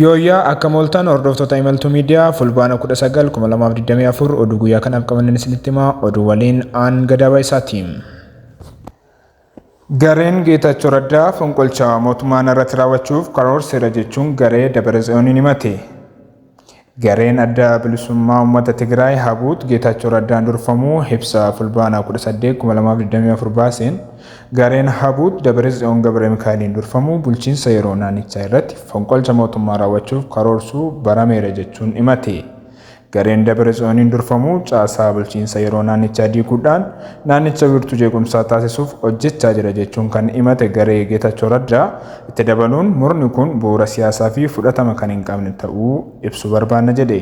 Yooyyaa akkam ooltan hordoftoota Imaltuu Miidiyaa Fulbaana 19 2024 oduu guyyaa kanaaf qabanneen isinitti himaa oduu waliin aan Gadaa Baayisaati. Gareen Geetaachoo Raddaa fonqolcha mootummaa narratti raawwachuuf karoorseera jechuun garee Dabaretsiyooniin himate. Gareen Adda Bilisummaa Uummata Tigraay, Habuut, Geetaachoo Raddaan durfamu ibsa Fulbaana 18, 2024 baaseen, gareen Habuut Dabiretsiyoon Gabiremikaa'eliin durfamu bulchiinsa yeroo naannichaa irratti fonqolcha mootummaa raawwachuuf karoorsuu barameera jechuun himate. Gareen Dabiretsiyooniin durfamu caasaa bulchiinsa yeroo naannichaa diiguudhaan naannicha wiirtuu jeequmsaa taasisuuf hojjechaa jira jechuun kan himate garee Geetachoo Raddaa, itti dabaluun murni kun bu'uura siyaasaa fi fudhatama kan hin qabne ta'uu ibsuu barbaanna jedhe.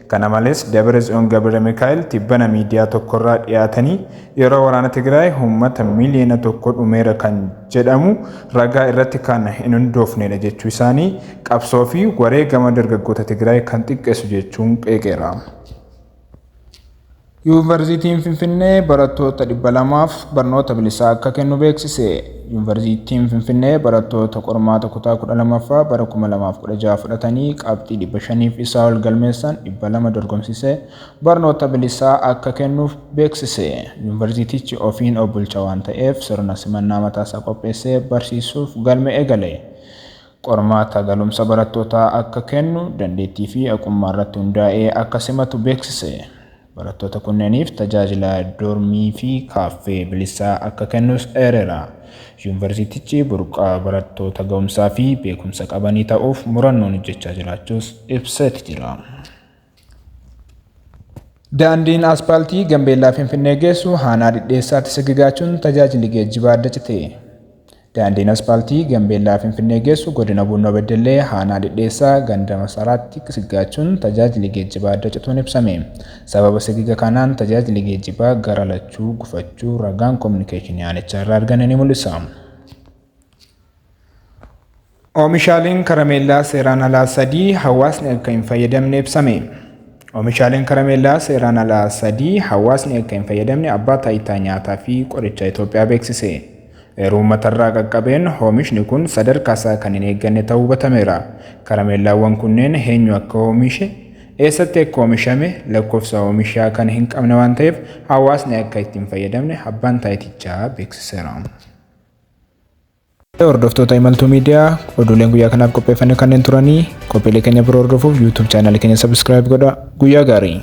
Kana malees Dabiretsiyoon Gabiremikaa'el tibbana miidiyaa tokkorraa dhiyaatanii yeroo waraana Tigraay uummata miiliyoona tokko dhumeera kan jedhamu ragaa irratti kan hin hundoofnedha jechuu isaanii qabsoo fi wareegama dargaggoota Tigraay kan xiqqeessu jechuun qeeqeera. Yuunvarsiitiin Finfinnee barattoota 200f barnoota bilisaa akka kennu beeksise. Yuunvarsiitiin Finfinnee barattoota qormaata kutaa 12ffaa bara 2016 fudhatanii qabxii 500 fi isaa ol galmeessan 200 dorgomsiisee barnoota bilisaa akka kennuuf beeksise. Yuunvarsiitichi ofiin of bulcha waan ta'eef sirna simannaa mataasaa qopheessee barsiisuuf galmee eegale. Qormaata galumsa barattootaa akka kennu, dandeettii fi haqummaarratti hundaa'ee akka simatu beeksise. Barattoota kunneeniif tajaajila doormii fi kaaffee bilisaa akka kennus eereera. Yuunvarsiitichi burqaa barattoota ga'umsaa fi beekumsa qabanii ta'uuf murannoon hojjechaa jiraachuus ibseeti jira. Daandiin Aspaaltii Gambeellaa Finfinnee geessu Aanaa Dhidheessaatti sigigaachuun tajaajilli geejjibaa adda cite. Daandiin Aspaaltii Gambeellaa Finfinnee geessu Godina Buunnoo Beddellee Aanaa Dhidheessaa Ganda Masaraatti sigigaachuun tajaajilli geejjibaa adda cituun ibsame. Sababa sigiga kanaan tajaajilli geejjibaa gara lachuu gufachuu ragaan kominikeeshinii aanichaa irraa arganne ni mul'isa. Oomishaaleen karameellaa seeraan alaa 3 hawaasni akka hin fayyadamne ibsame. Oomishaaleen karameellaa seeraan alaa 3 hawaasni akka hin fayyadamne Abbaa Taayitaa Nyaataa fi Qorichaa Itoophiyaa beeksise. Eeruu uummatarraa qaqqabeen oomishni kun sadarkaasaa kan hin eegganne ta'uu hubatameera. Karameellaawwan kunneen eenyu akka oomishe, eessatti akka oomishame, lakkoofsa oomishaa kan hin qabne waan ta'eef hawaasni akka itti hin fayyadamne abbaan taayitichaa beeksiseera. Hordoftoota Imaltuu Miidiyaa oduuleen guyyaa kanaaf qopheeffanne kanneen turanii qophiilee keenya biroo hordofuuf YouTube chaanaalii keenya subscribe godhaa. Guyyaa gaarii!